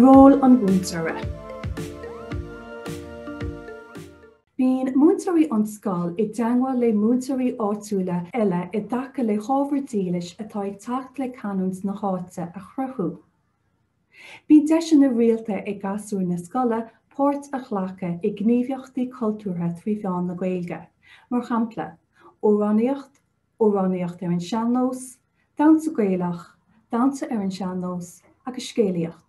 Ról an mhúinteora. Bíonn múinteoirí ón scoil i dteangmháil le múinteoirí áitiúla eile i dtaca le hábhar dílis atá ag teacht le canúint na háite a chruthú. Bíonn deiseanna rialta ag gasúir na scoile páirt a ghlacadh i ngníomhaíochtaí cultúrtha trí mheán na Gaeilge, mar shampla, amhránaíocht, amhránaíocht ar an sean-nós, damhsa Gaelach, damhsa ar an sean-nós agus scéalaíocht.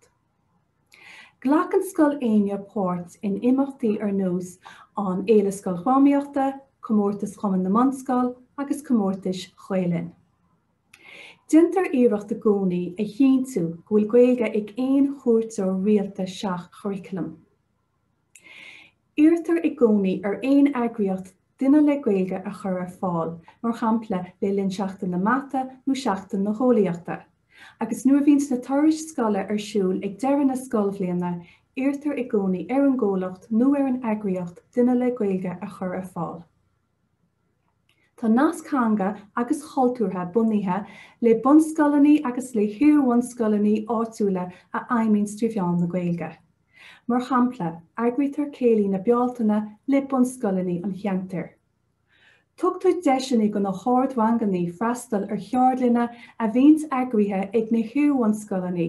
Glacann Scoil Éinne páirt in imeachtaí ar nós an Fhéile Scoildhrámaíochta, Comórtas Chumann na mBunscol agus Comórtais Ghael-Linn. Déantar iarracht i gcónaí a chinntiú go bhfuil Gaeilge ag aon chuairteoir rialta seach-churaclaim. Iarrtar i gcónaí ar aon eagraíocht duine le Gaeilge a chur ar fáil, mar shampla le linn Seachtain na Mata nó Seachtain na hEolaíochta. Agus nuair a bhíonns na turais scoile ar siúl ag deireadh na scoilbhliana, iarrtar i gcónaí ar an gcomhlacht nó ar an eagraíocht duine le Gaeilge a chur ar fáil. Tá naisc theanga agus chultúrtha bunaithe le bunscoileanna agus le hiar-bhunscoileanna áitiúla a fheidhmíonns trí mheán na Gaeilge. Mar shampla, eagraítear Céilí na Bealtaine le bunscoileanna an cheantair. Tugtar deiseanna do na hardranganna freastal ar cheardlanna a bhíonns eagraithe ag na hiar-bhunscoileanna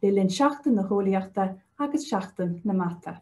le linn Seachtain na hEolaíochta agus Seachtain na Mata.